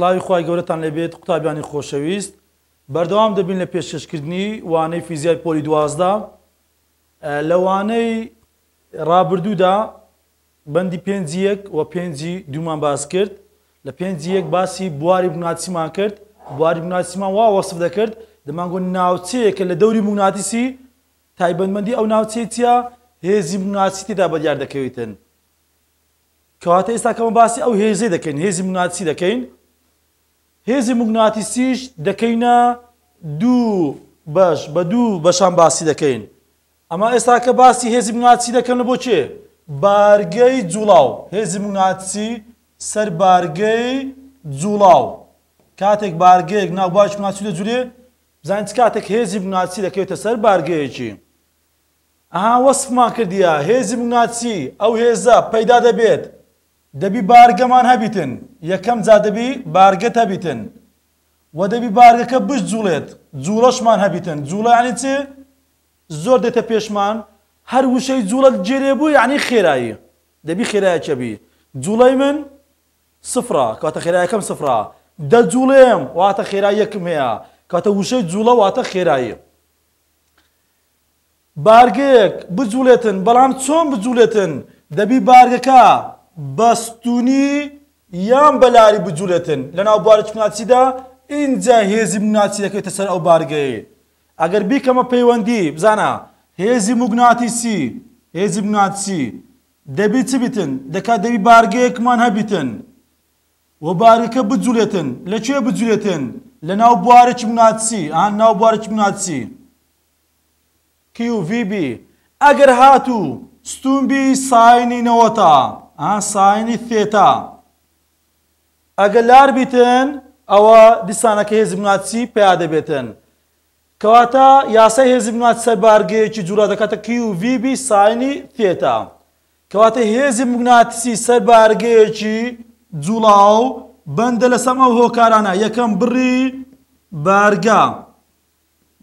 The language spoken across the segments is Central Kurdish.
سڵاوی خوای گەورەتان لێبێت قوتابیانی خۆشەویست بەردەوام دەبین لە پێشکەشکردنی وانەی فیزیای پۆلی 12 لە وانەی ڕابردوودا بەندی پێنجی یەک و پێنجی دوومان باس کرد لە پێنجی یەک باسی بواری موناتیسیمان کرد بواری موناتیسیمان وا وەسف دەکرد دەمانگۆ ناوچەیەکە لە دەوری موناتیسی تایبەتمەندی ئەو ناوچەیە چییە هێزی موناتیسی تێدا بەدیار دەکەویتن کەواتە ئێستا کەمە باسی ئەو هێزەی دەکەین هێزی موناتیسی دەکەین هێزی موگناتیسیش دەکەینە دوو بەش بە دوو بەشان باسی دەکەین ئەمە ئێستا کە باسی هێزی موگناتیسی دەکەن بۆ چێ بارگەی جوڵاو هێزی موگناتیسی سەر بارگەی جوڵاو کاتێک بارگەیەک ناو باش موگناتیسی دەجولێ بزانین چ کاتێک هێزی موگناتیسی دەکەوێتە سەر بارگەیەکی ئەها وەسفمان کردیە هێزی موگناتیسی ئەو هێزە پەیدا دەبێت دەبی بارگەمان هەبیتن یەکەم جار دەبی بارگەت هەبیتن و دەبی بارگەکە بجوڵێت جوڵەشمان هەبیتن جوڵە یعنی چ زۆر دێتە پێشمان هەر وشەی جوڵە جێرێ بوو یعنی خێرایی دەبی خێرایەکە بی جوڵەی من سفرە کەواتە خێرایەکەم سفرە دەجوڵێم واتە خێراییەکم هەیە کەواتە وشەی جوڵە واتە خێرایی بارگەیەک بجوڵێتن، بەڵام چۆن بجوڵێتن؟ دەبی بارگەکە بە ستونی یان بە لاری بجوڵێتن لەناو بواری چکناتیدا، ئینجا هێزی موگناتیسی دەکەوێتە سەر ئەو بارگەیەی. ئەگەر بیکەمە پەیوەندی، بزانە هێزی موگناتیسی، هێزی موگناتیسی دەبی چ بیتن؟ دەکات دەبی بارگەیەکمان هەبیتن و بارگەکە بجوڵێتن، لە کوێ بجولێتن؟ لەناو بوارێکی موگناتیسی، ئا ناو بوارێکی موگناتیسی. QVB ئەگەر هاتوو ستوون بی sine ی نەوەتا ها sine ی theta ئەگەر لار بیتن ئەوە دیسانەکە هێزی موناتسی پیا دەبێتن کەواتە یاسای هێزی مونات سەر بارگەیەکی جوڵە دەکاتە QVB sine ی theta کەواتە هێزی موگناتیسی سەر بارگەیەکی جوڵاو بەندە لەسەر ئەو هۆکارانە یەکەم بڕی بارگە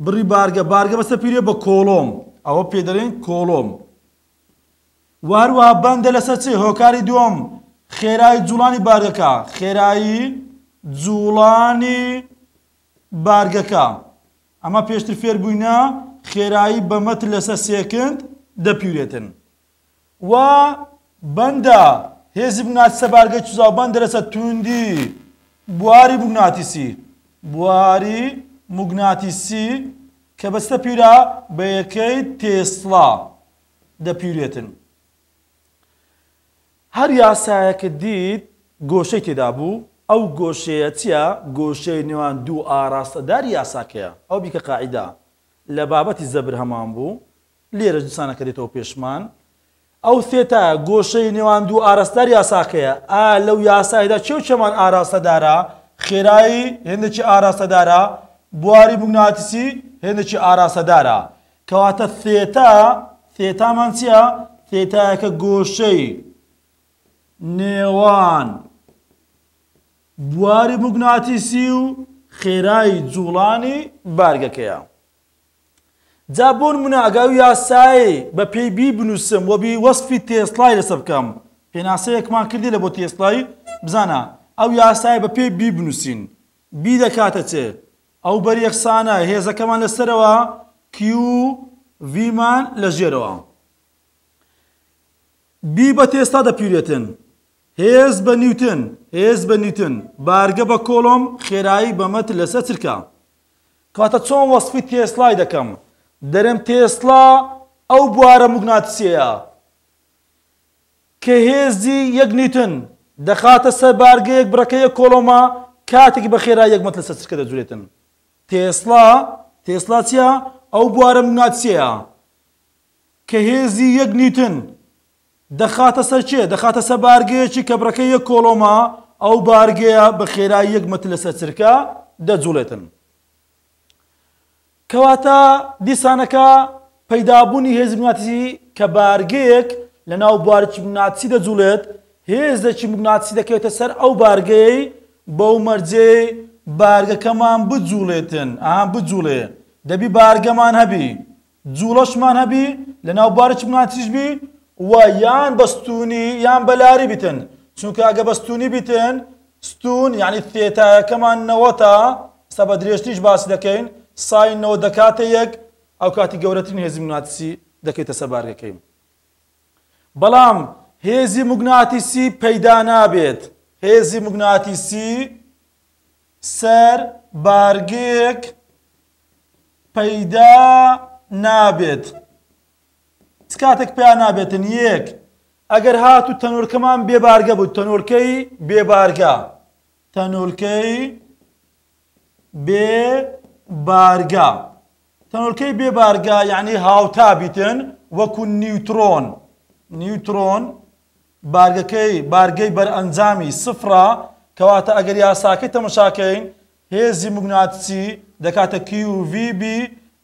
بڕی بارگە، بارگە بەسەر پیرێ بە کۆڵۆم، ئەوە پێ دەڵێن کۆڵۆم. وە هەروەها بەندە لەسەر چ؟ هۆکاری دووەم، خێرایی جوڵانی بارگەکە، خێرایی جوڵانی بارگەکە. ئەمە پێشتر فێر بووینە خێرایی بە مەتر لەسەر second دەپیورێتن. و بەندە هێزی موگناتیسە بارگەی چزاو بەندە لەسەر توندی بواری موگناتیسی بواری موگناتیسی کە بەستە پیرا بە یەکەی تێسلا دەپیرێتن. هەر یاسایەکت دیت گۆشەی تێدا بوو ئەو گۆشەیە چیە؟ گۆشەی نێوان دوو ئاراستەداری یاساکەیە. ئەو بیکە قاعیدە لە بابەتی زەبر هەمان بوو لێرەش دیسانەکە دێتەوە پێشمان. ئەو theta گۆشەی نێوان دوو ئاراستەدار یاساکەیە. ئایا لەو یاسایەدا کێ و کێمان ئاراستەدارە؟ خێرایی هێندێکی ئاراستەدارە، بواری موگناتیسی هێندێکی ئاراستەدارە. کەواتە theta، theta مان چییە؟ theta یەکە گۆشەی نێوان بواری موگناتیسی و خێرایی جوڵانی بارگەکەیە. جا بۆ نمونە ئەگەر ئەو یاسایەی بە پێی بی بنووسم و بی وەسفی تێسلای لەسەر بکەم پێناسەیەکمان کردی لە بۆ تێسلای بزانە ئەو یاسایە بە پێی بی بنووسین بی دەکاتە چێ ئەو بەر یەکسانە هێزەکەمان لەسەرەوە Q V مان لە ژێرەوە بی بە تێستا دەپیرێتن هێز بە نیوتن هێز بە نیوتن بارگە بە کۆڵۆم خێرایی بە مەتر لەسەر چرکە کەواتە چۆن وەسفی تێسلای دەکەم؟ دەرێم تێسلا ئەو بوارە موگناتیسیەیە کە هێزی یەک نیوتن دەخاتە سەر بارگەیەک بڕەکە یەک کۆڵۆمە کاتێک بە خێرای یەک مەتر لەسەر چرکە دەجولێتن. تێسلا تێسلا چییە؟ ئەو بوارە موگناتیسیەیە کە هێزی یەک نیوتن دەخاتە سەر کێ؟ دەخاتە سەر بارگەیەکی کە بڕەکەی یەک کۆڵۆمە، ئەو بارگەیە بە خێرایی یەک مەتر لەسەر چرکە دەجوڵێتن. کەواتە دیسانەکە پەیدابوونی هێزی موگناتیسی کە بارگەیەک لە ناو بوارێکی موگناتیسی دەجوڵێت، هێزێکی موگناتیسی دەکەوێتە سەر ئەو بارگەیەی بەو مەرجەی بارگەکەمان بجوڵێتن، ئەها بجوڵێ، دەبی بارگەمان هەبی، جوڵەشمان هەبی لەناو بوارێکی موگناتیسیش بی و یان بە ستونی یان بە لاری بیتن چونکە ئەگە بە ستونی بیتن ستوون یعنی ثێتایەکەمان نەوەتە، ئێستا بە درێژتریش باسی دەکەین، sine 90 دەکاتە یەک، ئەو کاتی گەورەترین هێزی موگناتیسی دەکەیتە سەر بارگەکەی. بەڵام هێزی موگناتیسی پەیدا نابێت، هێزی موگناتیسی سەر بارگەیەک پەیدا نابێت. چ کاتێک پیا نابێتن؟ یەک، ئەگەر هاتوو تەنۆلکەمان بێ بارگە بوو، تەنۆلکەی بێ بارگە، تەنۆلکەی بێ بارگە، تەنۆلکەی بێ بارگە یعنی هاوتا بیتن وەکو نیوترۆن، نیوترۆن بارگەکەی بارگەی بەرئەنجامی سفرە، کەواتە ئەگەر یاساکەی تەمەشاکەین هێزی موگناتیسی دەکاتە QVB،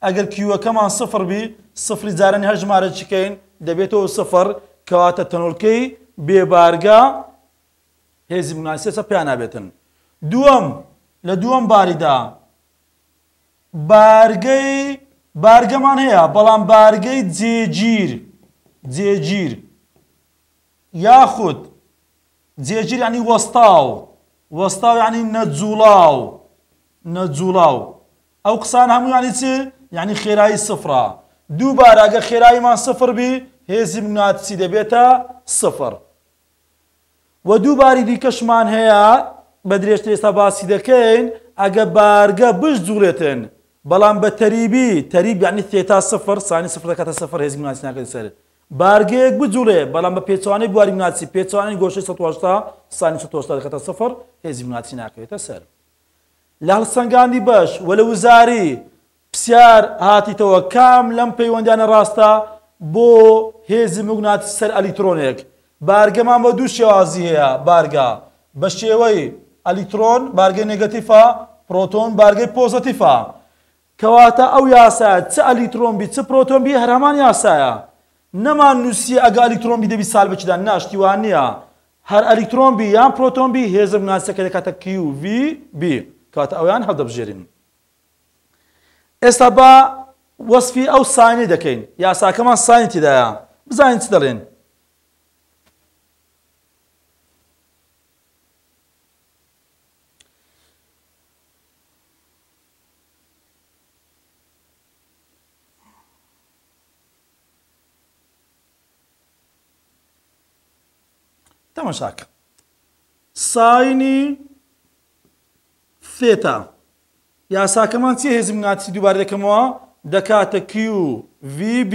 ئەگەر Q ەکەمان سفر بی، سفری جارانی هەر ژمارەکی کەین دەبێتەوە سفر، کەواتە تەنۆلکەی بێ بارگە هێزی موگناتیسی لەسەر پیا نابێتن. دووەم، لە دووەم باریدا بارگەی بارگەمان هەیە بەڵام بارگەی جێگیر جێگیر یاخود جێگیر یانی وەستاو، وەستاو یانی نەجوڵاو، نەجوڵاو. ئەو قسانە هەموو یانی چ؟ یانی خێرایی سفرە. دووبارە ئەگەر خێراییمان سفر بی، هێزی موگناتیسی دەبێتە سفر. وە دووباری دیکەشمان هەیە، بە درێژتر ئێستا باسی دەکەین، ئەگە بارگە بشجوڵێتن، بەڵام بە تەریبی، تەریب یانی theta سفر، sine ی سفر دەکاتە سفر، هێزی موگناتیسی ناکەوێتە سەر. بارگەیەک بجوڵێ بەڵام بە پێچەوانەی بواری موگناتیسی، پێچەوانەی گۆشەی 180، sine ی 180 دەکاتە سفر، هێزی موگناتیسی ناکەوێتە سەر. لە هەڵسەنگاندی بەش و لە وزاری پسیار هاتیتەوە کام لەم پەیوەندیانە ڕاستە بۆ هێزی موگناتیسی سەر ئەلیکترۆنێک؟ بارگەمان بە دوو شێوازی هەیە، بارگە بە شێوەی ئەلیکترۆن بارگەی نێگەتیفە، پرۆتۆن بارگەی پۆزەتیفە. کەواتە ئەو یاسایە چ ئەلیکترۆن بی چ پرۆتۆن بی هەر هەمان یاسایە. نەمان نووسیە ئەگە ئەلیکترۆن بی دەبی سالبە چدان نا شتی وا نیە. هەر ئەلیکترۆن بی یان پرۆتۆن بی هێزە موگناتیسەکە دەکاتە QVB. کەواتە ئەویان هەڵدەبژێرین. ئێستا با وەسفی ئەو sine ەی دەکەین. یاساکەمان sine ی تێدایە. بزانین چ دەڵێن. تەماشاکە sine ی theta یاساکەمان چیە هێزی موگناتیسی دووبارە دەکەمەوە دەکاتە QVB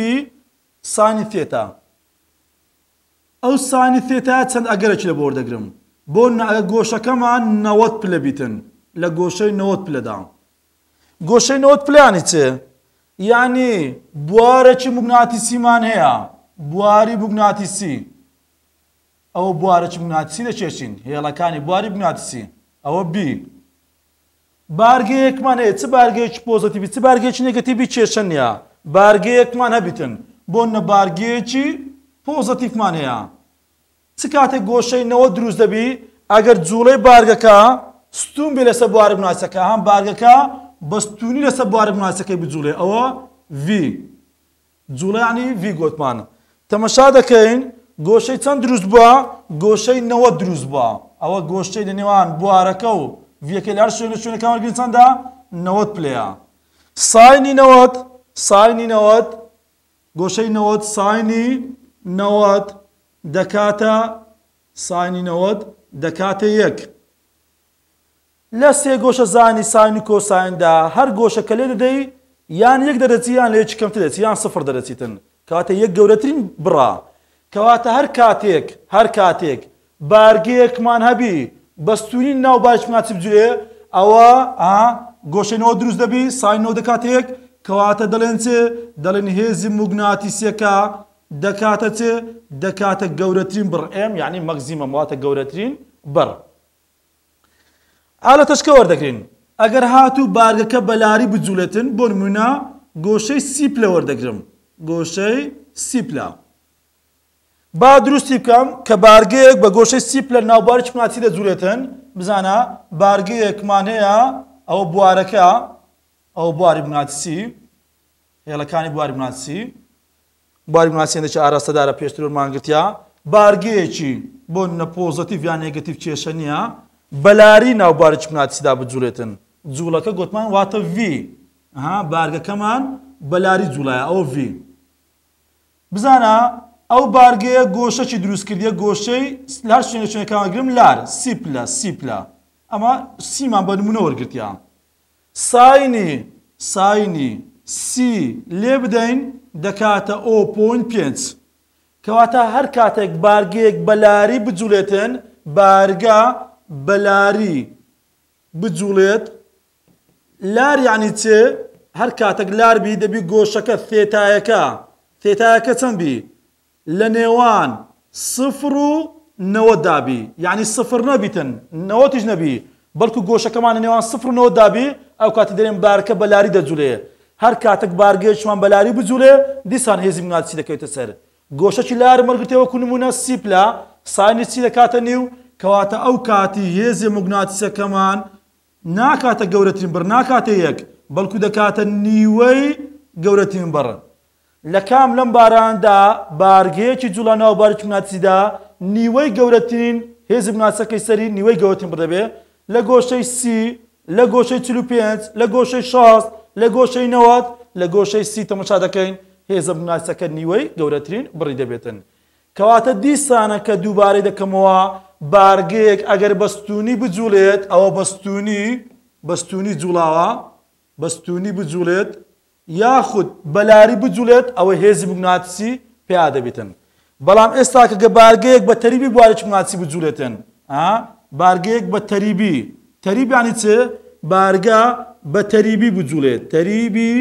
sine ی theta ئەو sine ی theta چەند ئەگەرێکی لە بۆ وەردەگرم بۆ ئەگەر گۆشەکەمان 90 پلە بیتن لە گۆشەی 90 پلەدا گۆشەی 90 پلەیانی چ یعنی بوارێکی موگناتیسیمان هەیە بواری موگناتیسی ئەوە بوارێکی موگناتیسی دەکێشین هێڵەکانی بواری موگناتیسی ئەوە B بارگەیەکمان هەیە چ بارگەیەکی پۆزەتیڤی چ بارگەیەکی نێگەتیڤی کێشە نییە بارگەیەکمان هەبیتن بۆ نە بارگەیەکی پۆزەتیڤمان هەیە چ کاتێک گۆشەی نەوە دروست دەبی ئەگەر جوڵەی بارگەکە ستون بێ لەسەر بوارە بناسەکە هەم بارگەکە بە ستونی لەسەر بوارە بناسەکەی بجوڵێ ئەوە V جوڵە یانی V گۆتمان. تەمەشا دەکەین گۆشەی چەند دروست بووە؟ گۆشەی 90 دروست بووە. ئەوە گۆشەی لە نێوان بوارەکە و V یەکەی لە هەر شوێنە شوێنەکان وەرگرین چەندە؟ 90 پلەیە. sine ی 90 sine ی 90 گۆشەی 90 sine ی 90 دەکاتە sine ی 90 دەکاتە یەک. لە سێگۆشەزانی sine و cosine دا هەر گۆشە کە لێ دەدەی یان یەک دەرەچی یان لە یەکی کەمتر دەچی یان سفر دەرەچیتن کەواتە یەک گەورەترین بڕە کەواتە هەر کاتێک هەر کاتێک بارگەیەکمان هەبی بە ستونی ناو بارگەمان چ بجرێ ئەوە ئا گۆشەی نەوە دروست دەبی sine نەوە دەکاتە یەک کەواتە دەڵێن چ دەڵێن هێزی موگناتیسیەکە دەکاتە چ دەکاتە گەورەترین بڕ M یعنی maximum واتە گەورەترین بڕ ئا لە تەشکە وەردەگرین ئەگەر هاتوو بارگەکە بە لاری بجولێتن بۆ نمونە گۆشەی سی پلە وەردەگرم گۆشەی سی پلە با دروستی بکەم کە بارگەیەک بە گۆشەی سی پلە ناوباری چماتی دەجولێتن بزانە بارگەیەکمان هەیە ئەوە بوارەکە ئەوە بواری بناتسی هێڵەکانی بواری بناتسی بواری موگناتیسی هێندێکی ئاراستەدارە پێشتر وەرمان گرتیا بارگەیەکی بۆ نە پۆزەتیڤ یان نێگەتیڤ کێشە نییە. بەلاری ناو بارێکی مگناتیسیدا بجوڵێتن. جوڵەکە گۆتمان واتە V. ئەها بارگەکەمان بەلاری جوڵایە ئەوە V. بزانە ئەو بارگەیە گۆشەکی دروست کردیە گۆشەی لە هەر شوێنێک شوێنەکان وەرگرم لار سی پلە سی پلە ئەمە سیمان بە نمونە وەرگرتیە ساینی ساینی سی لێ بدەین دەکاتە ئۆ point پێنج کەواتە هەر کاتێک بارگەیەک بە لاری بجوڵێتن بارگە بە لاری بجوڵێت لار یانی چ؟ هەر کاتەک لار بی دەبی گۆشەکە ثێتایەکە ثێتایەکە چەند بی؟ لە نێوان سفر و 90 دا بی یانی سفر نەبیتن نەوەتیش نەبی بەڵکو گۆشەکەمان لە نێوان سفر و 90 دا بی ئەو کاتی دەرێن بارکە بە لاری دەجولێ هەر کاتەک بارگەیەکمان بە لاری بجولێ دیسان هێزی مگناتیسی دەکەوێتە سەر گۆشەکی لارم وەرگرتێ وەکو نمونە سی پلە ساینی چی دەکاتە نیو کەواتە ئەو کاتی هێزی موگناتیسەکەمان ناکاتە گەورەترین بڕ ناکاتە یەک بەڵکو دەکاتە نیوەی گەورەترین بڕ. لە کام لەم باراندا بارگەیەکی جوڵە ناو بارێکی موگناتیسیدا نیوەی گەورەترین هێزی موگناتیسەکەی سەری نیوەی گەورەترین بڕ دەبێ؟ لە گۆشەی سی، لە گۆشەی 45، لە گۆشەی 60، لە گۆشەی 90، لە گۆشەی سی تەماشا دەکەین هێزە موگناتیسەکە نیوەی گەورەترین بڕی دەبێتن. کەواتە دیسانە کە دووبارەی دەکەمەوە بارگەیەک ئەگەر بە ستوونی بجوڵێت ئەوە بە ستوونی بە ستوونی جوڵاوە بە ستوونی بجوڵێت یاخود بە لاری بجوڵێت ئەوە هێزی موگناتیسی پیا دەبیتن بەڵام ئێستا کە گە بارگەیەک بە تەریبی بوارێکی موگناتیسی بجوڵێتن ئا بارگەیەک بە تەریبی تەریب یانی چ بارگە بە تەریبی بجوڵێت تەریبی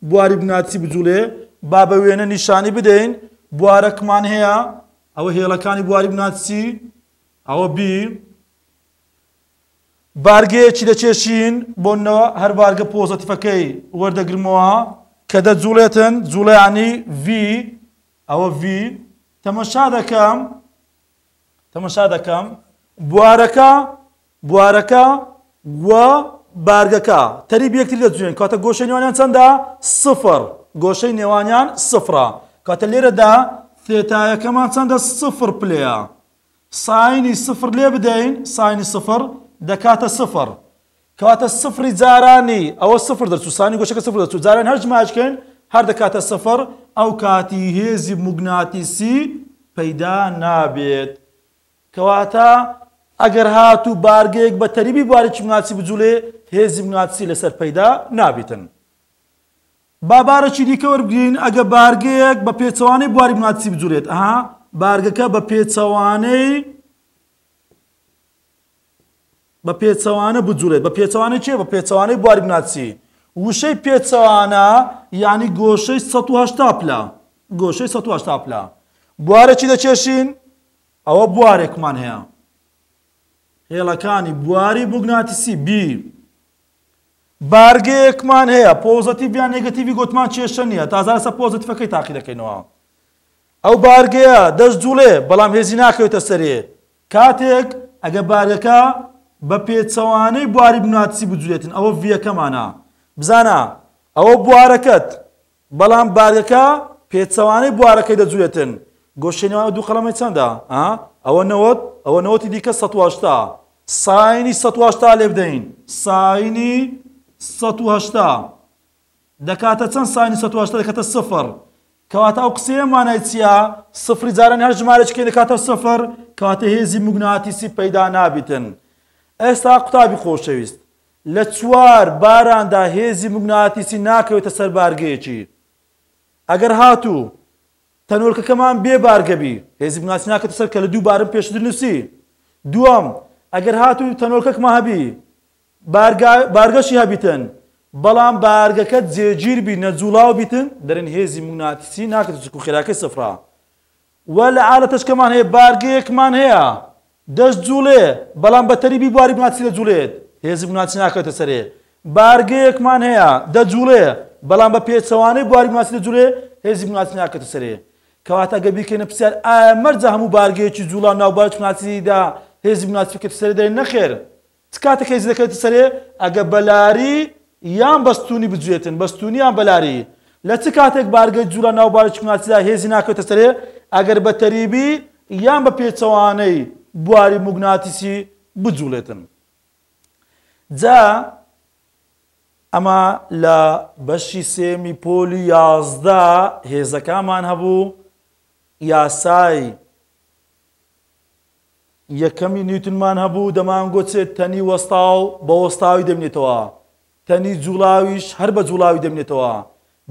بواری موگناتیسی بجوڵێ با بە وێنە نیشانی بدەین بوارەکمان هەیە ئەوە هێڵەکانی بواری موگناتیسی ئەوە بی بارگەیەکی دەکێشین بۆ نەوە هەر بارگە پۆزەتیفەکەی وەردەگرمەوە کە دەجوڵێتن جوڵەیانی V ئەوە V تەمەشا دەکەم تەمەشا دەکەم بوارەکە بوارەکە و بارگەکە تەریب یەکتری دەجوێن کاتە گۆشەی نێوانیان چەندە سفر گۆشەی نێوانیان سفرە کاتە لێرەدا ثێتایەکەمان چەندە سفر پلەیە ساینی سفر لێ بدەین ساینی سفر دەکاتە سفر کەواتە سفری جارانی ئەوە سفر دەرچوو سانی گۆشەکە سفر دەرچوو جاران هەر ژمارەش کەین هەر دەکاتە سفر ئەو کاتی هێزی موگناتیسی پەیدا نابێت کەواتە ئەگەر هاتوو بارگەیەک بە تەریبی بوارێکی موگناتیسی بجوڵێ هێزی موگناتیسی لەسەر پەیدا نابیتن. با بارێکی دیکە وەربگرین ئەگە بارگەیەک بە پێچەوانەی بواری موگناتیسی بجوڵێت ئەها بارگەکە بە پێچەوانەی بە پێچەوانە بجوڵێت بە پێچەوانەی چێ بە پێچەوانەی بواری موگناتیسی وشەی پێچەوانە یعنی گۆشەی 180 پلە گۆشەی 180 پلە بوارێکی دەکێشین ئەوە بوارێکمان هەیە هێڵەکانی بواری موگناتیسی بی بارگەیەکمان هەیە پۆزەتیڤ یان نێگەتیڤی گۆتمان کێشە نییە تازە لەسەر پۆزەتیفەکەی تاقی دەکەینەوە ئەو بارگەیە دەست جوڵێ بەڵام هێزی ناکەوێتە سەرێ کاتێک ئەگە بارگەکە بە پێچەوانەی بواری موگناتیسی بجولێتن ئەوە ڤیەکەمانە بزانە ئەوە بوارەکەت بەڵام بارگەکە پێچەوانەی بوارەکەی دەجولێتن گۆشەی نێوان ئەو دوو قەڵەمەی چەندە ئا ئەوە نەوەت ئەوە نەوەتی دیکە 180 ساینی 180 لێ بدەین ساینی 180 دەکاتە چەند ساینی 180 دەکاتە سفر کەواتە ئەو قسەیە مانای چییە سفری جاران هەر ژمارەێکی دەکاتە سفر کەواتە هێزی موگناتیسی پەیدا نابیتن ئێستا قوتابی خۆشەویست لە چوار باراندا هێزی موگناتیسی ناکەوێتە سەر بارگەیەکی. ئەگەر هاتوو تەنۆلکەکەمان بێ بارگە بی، هێزی موگناتیسی ناکەوێتە سەر کە لە دوو بارم پێشتر نووسی. دووەم، ئەگەر هاتوو تەنۆلکەکمان هەبی، بارگا بارگەشی هەبیتن، بەڵام بارگەکە جێگیر بی نەجوڵاو بیتن، دەرێن هێزی موگناتیسی ناکەوێتە چونکو خێراکەی سفرە. وە لە عالەتەشکەمان هەیە بارگەیەکمان هەیە دەشجوڵێ بەڵام بە تەریبی بواری موگناتیسی دەجوڵێت هێزی موگناتیسی ناکەوێتە سەرێ بارگەیەکمان هەیە دەجوڵێ بەڵام بە پێچەوانەی بواری موگناتیسی دەجوڵێ هێزی موگناتیسی ناکەوێتە سەرێ کەواتە گەر بیکەینە پرسیار ئایا مەرجە هەموو بارگەیەکی جوڵاو ناو بواری موگناتیسیدا هێزی موگناتیسی بکەوێتە سەرێ دەڵێن نەخێر چ کاتێک هێزی دەکەوێتە سەرێ؟ ئەگە بە لاری یان بە ستوونی بجوێتن، بە ستوونی یان بە لاری. لە چ کاتێک بارگەی جووڵە ناو باری موگناتیسیدا هێزی ناکەوێتە سەرێ؟ ئەگەر بە تەریبی یان بە پێچەوانەی بواری موگناتیسی بجووڵێتن. جا ئەمە لە بەشی سێمی پۆلی 11 هێزەکانمان هەبوو یاسای یەکەمی نیوتنمان هەبوو دەمانگۆ چێت تەنی وەستاو بە وەستاوی دەمێنێتەوە تەنی جوڵاویش هەر بە جوڵاوی دەمێنێتەوە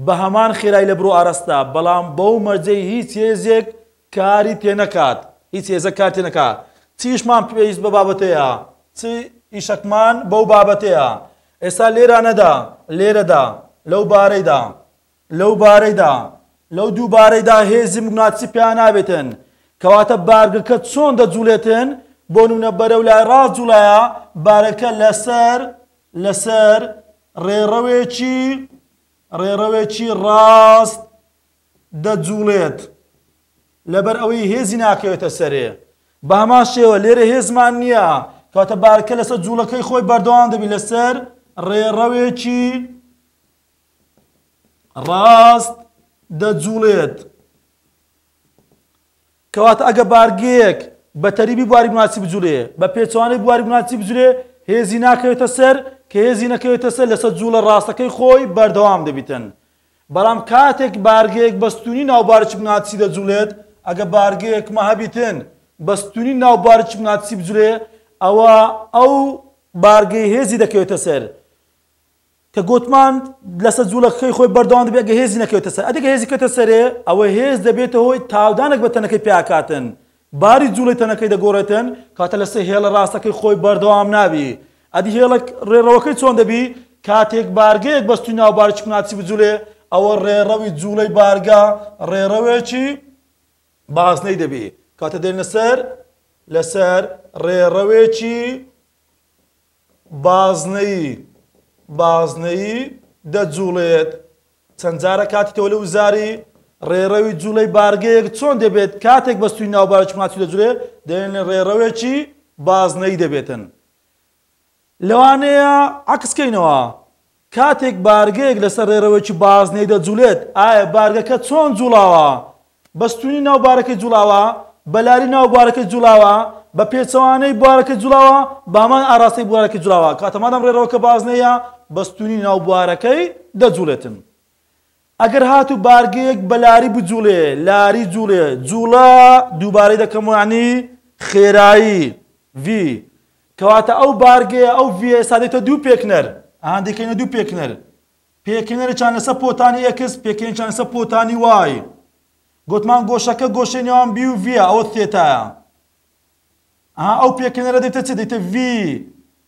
بە هەمان خێرای لە برۆ ئاراستە بەڵام بەو مەرجەی هیچ هێزێک کاری تێنەکات هیچ هێزە کار تێنەکات چیشمان پێویست بە بابەتەیە چ ئیشەکمان بەو بابەتەیە ئێستا لێرانەدا لێرەدا لەو بارەیدا لەو بارەیدا لەو دوو بارەیدا هێزی موگناتیسی پیا نابێتن کەواتە بارگەکە چۆن دەجوڵێتن بۆ نمونە بەرەو لای ڕاست جوڵایە بارەکە لەسەر لەسەر ڕێڕەوێکی ڕێڕەوێکی ڕاست دەجوڵێت لەبەر ئەوەی هێزی ناکەوێتە سەرێ بە هەمان شێوە لێرە هێزمان نییە کەواتە بارەکە لەسەر جوڵەکەی خۆی بەردەوام دەبی لەسەر ڕێڕەوێکی ڕاست دەجوڵێت. کەواتە ئەگە بارگەیەک بە تەریبی بواری مگناتیسی بجوڵێ بە پێچەوانەی بواری مگناتیسی بجولێ هێزی ناکەوێتە سەر کە هێزی نەکەوێتە سەر لەسەر جوڵە ڕاستەکەی خۆی بەردەوام دەبیتن بەڵام کاتێک بارگەیەک بە ستونی ناو بارێکی مگناتیسی دەجوڵێت ئەگە بارگەیەکمە هەبیتن بە ستونی ناو بارێکی مگناتیسی بجولێ ئەوە ئەو بارگەی هێزی دەکەوێتە سەر کە گۆتمان لەسەر جوڵەکەی خۆی بەردەوام دەبێت ئەگەر هێزی نەکەوێتە سەر ئەگەر هێزی کەوتە سەرێ ئەوە هێز دەبێتە هۆی تاودانێک بە تەنەکەی پیاکاتن باری جوڵەی تەنەکەی دەگۆڕێتن کاتە لەسەر هێڵە ڕاستەکەی خۆی بەردەوام نابی ئەدی هێڵە ڕێڕەوەکەی چۆن دەبی کاتێک بارگەیەک بەستوی ناو باری چکناچی بجولێ ئەوە ڕێڕەوی جوڵەی بارگە ڕێڕەوێکی بازنەی دەبی کاتە دێنە سەر لەسەر ڕێڕەوێکی بازنەیی بازنەیی دەجوڵێت چەند جارە کاتیتەوە لە وزاری ڕێڕەوی جوڵەی بارگەیەک چۆن دەبێت کاتێک بەستوی ناو بارێکی ماچی دەجولێ دەێن ڕێڕەوێکی بازنەیی دەبێتن لەوانەیە عەکس کەینەوە کاتێک بارگەیەک لەسەر ڕێڕەوێکی بازنەی دەجوڵێت، ئایا بارگەکە چۆن جوڵاوە؟ بە ستوونی ناو بارەکەی جوڵاوە؟ بە لاری ناو بارەکەی جوڵاوە؟ بە پێچەوانەی بوارەکەی جوڵاوە؟ بە هەمان ئاراستەی بوارەکەی جوڵاوە؟ کاتە مادام ڕێڕەوەکە بازنەیە، بە ستوونی ناو بوارەکەی دەجوڵێتن. ئەگەر هاتوو بارگەیەک بە لاری بجوڵێ، لاری جوڵێ، جوڵە دووبارەی دەکەمەوە یانی خێرایی، V، کەواتە ئەو بارگەیە ئەو V ئێستا دێتە دوو پێکنەر، ئەها دەکەینە دوو پێکنەر، پێکهێنەرێکیان لەسەر پۆتانی X، پێکهێنێکیان لەسەر پۆتانی Y. گۆتمان گۆشەکە گۆشەی نێوان B و V ە، ئەوە theta یە. ئەها ئەو پێکهێنەرە دێتە چ؟ دێتە V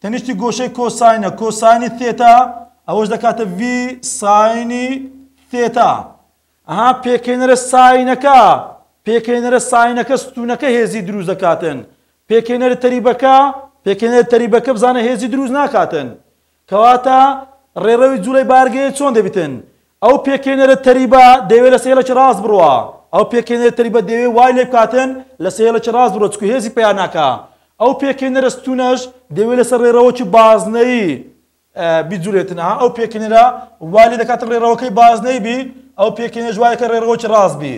تەنیشتی گۆشەی cosine ە، cosine ی theta، ئەوەش دەکاتە V sine ی theta. ئەها پێکهێنەرە sine ەکە، پێکهێنەرە sine ەکە ستوونەکە هێزی دروست دەکاتن، پێکهێنەرە تەریبەکە، پێکهێنەرە تەریبەکە بزانە هێزی دروست ناکاتن. کەواتە ڕێڕەوی جوڵەی بارگەیە چۆن دەبیتن؟ ئەو پێکهێنەرە تەریبە دەیەوێت لەسەر هێڵێکی ڕاست بڕوا، ئەو پێکهێنەرە تەریبە دەیەوێت وای لێ بکاتن لەسەر هێڵێکی ڕاست بڕۆ چونکە هێزی پەیا ناکا. ئەو پێکهێنەرە ستوونەش دەیەوێت لەسەر ڕێڕەوەکی بازنەیی بجولێتن ئەها ئەو پێکهێنەرە وای لێ دەکاتن ڕێڕەوەکەی بازنەیی بی، ئەو پێکهێنەرەش وای دەکات ڕێڕەوەکی ڕاست بی.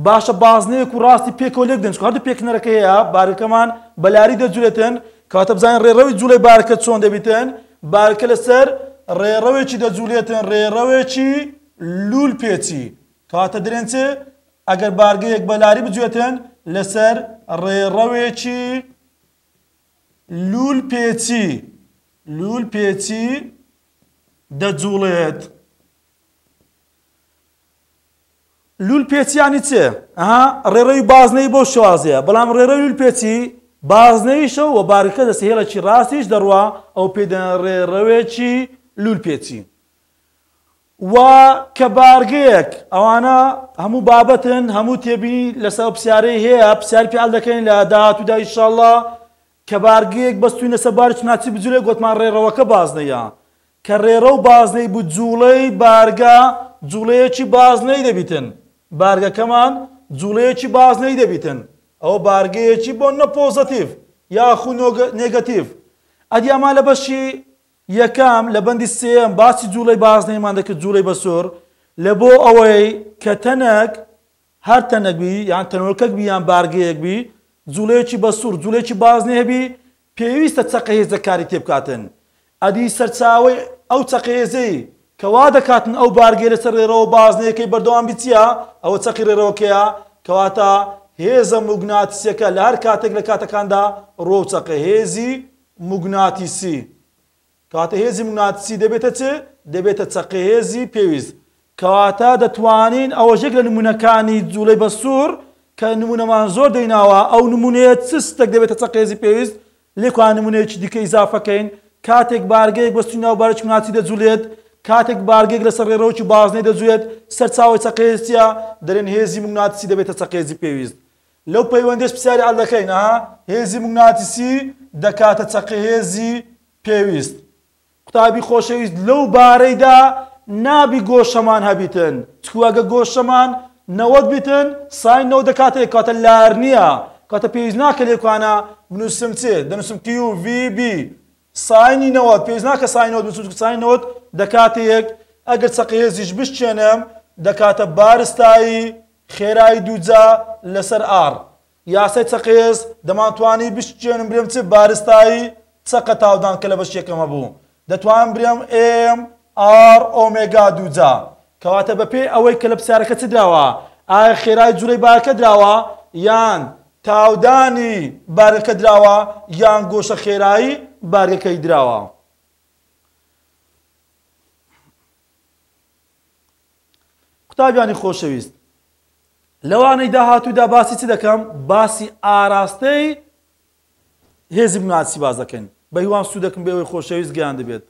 باشە بازنەیەک و ڕاستی پێکەوە لێک دەن چونکە هەردوو پێکهێنەرەکە هەیە بارەکەمان بە لاری دەجولێتن کەواتە بزانین ڕێڕەوی جوڵەی بارەکە چۆن دەبیتن بارەکە لەسەر ڕێڕەوێکی دەجولێتن ڕێڕەوێکی لول پێچی کەواتە درێن چ ئەگەر بارگەیەک بە لاری بجوێتن لەسەر ڕێڕەوێکی لول پێچی لول پێچی دەجوڵێت. لول پێچی یانی چ؟ ئەها ڕێڕەوی بازنەیی بەو شێوازەیە بەڵام ڕێڕەوی لول پێچی بازنەییشە و بارگەکە دەست هێڵێکی ڕاستیش دەڕوا ئەو پێی دەڵێن ڕێڕەوێکی لول پێچی و کە بارگەیەک ئەوانە هەموو بابەتن هەموو تێبینی لەسەر ئەو پرسیارەی هەیە پرسیاری پێ دەکەین لە داهاتوودا ئیشاڵڵا کە بارگەیەک بەستووین لەسەر باری چناچی بجولێ گۆتمان ڕێڕەوەکە بازنەیە کە ڕێڕەو بازنەی بوو جوڵەی بارگە جوڵەیەکی بازنەی دەبیتن بارگەکەمان جوڵەیەکی بازنەی دەبیتن ئەوە بارگەیەکی بۆ نە پۆزەتیڤ یاخو نێگەتیڤ ئەدی ئەما لە بەشی یەکەم لە بەندی سێیەم باسی جوڵەی بازنەیمان دەکرد جوڵەی بەسوڕ لە بۆ ئەوەی کە تەنەک هەر تەنەک بی یان تەنۆلکەک بی یان بارگەیەک بی جوڵەیەکی بەسوڕ جوڵەیەکی بازنەی هەبی پێویستە چەقە هێزە کاری تێبکاتن. ئەدی سەرچاوەی ئەو چەقێزەی کە وا دەکاتن ئەو بارگەی لەسەر ڕێڕەوە بازنەیەکەی بەردەوام بی چییە؟ ئەوە چەقی ڕێڕەوەکەیە، کەواتە هێزە موگناتیسیەکە لە هەر کاتێک لە کاتەکاندا ڕووەو چەقە، هێزی موگناتیسی. کەواتە هێزی موگناتیسی دەبێتە چ؟ دەبێتە چەقە هێزی پێویست. کەواتە دەتوانین ئەوەش یەک لە نموونەکانی جوڵەی بەسوڕ کە نموونەمان زۆر دەیناوە ئەو نموونەیە چ شتێک دەبێتە چەقە هێزی پێویست لێکوان نموونەیەکی دیکە ئیزافە کەین کاتێک بارگەیەک بە ستوونی ناو بارێکی موناتی دەجوولێت کاتێک بارگەیەک لەسەر ڕێڕەوێکی بازنەی دەجوێت سەرچاوەی چەقە هێز چییە دەرێن هێزی موگناتیسی دەبێتە چەقە هێزی پێویست لەو پەیوەندیش پرسیاری عەل دەکەین ئەها هێزی موگناتیسی دەکاتە چەقە هێزی پێویست قوتابی خۆشەویست لەو بارەیدا نابی گۆشەمان هەبیتن چکو ئەگە گۆشەمان 90 بیتن sine 90 دەکاتە یەک کاتە لار نییە کاتە پێویست ناکە لێکوانە بنووسم چێ دەنووسم Q V B sine ی 90 پێویست ناکە sine 90 بنووسم چونکە sine 90 دەکاتە یەک ئەگەر چەقە هێزیش بشکێنم دەکاتە بارستایی خێرایی دووجا لەسەر R یاسای چەقێز، دەمانتوانی بشکێنم برێم چ بارستایی چەقە تاودان کە لە بەشی یەکەم هەبوو دەتوانم برێم M R ئۆمێگا دووجا کەواتە بەپێی ئەوەی کە لە پرسیارەکە چ دراوە ئایا خێرای جوڵەی بارەکە دراوە یان تاودانی بارەکە دراوە یان گۆشە خێرایی بارگەکەی دراوە. قوتابیانی خۆشەویست لەوانەی داهاتوودا باسی چ دەکەم؟ باسی ئاراستەی هێزی بناسی باس دەکەین. بە هیوام سوودەکم بە ئێوەی خۆشەویست گەیاندبێت.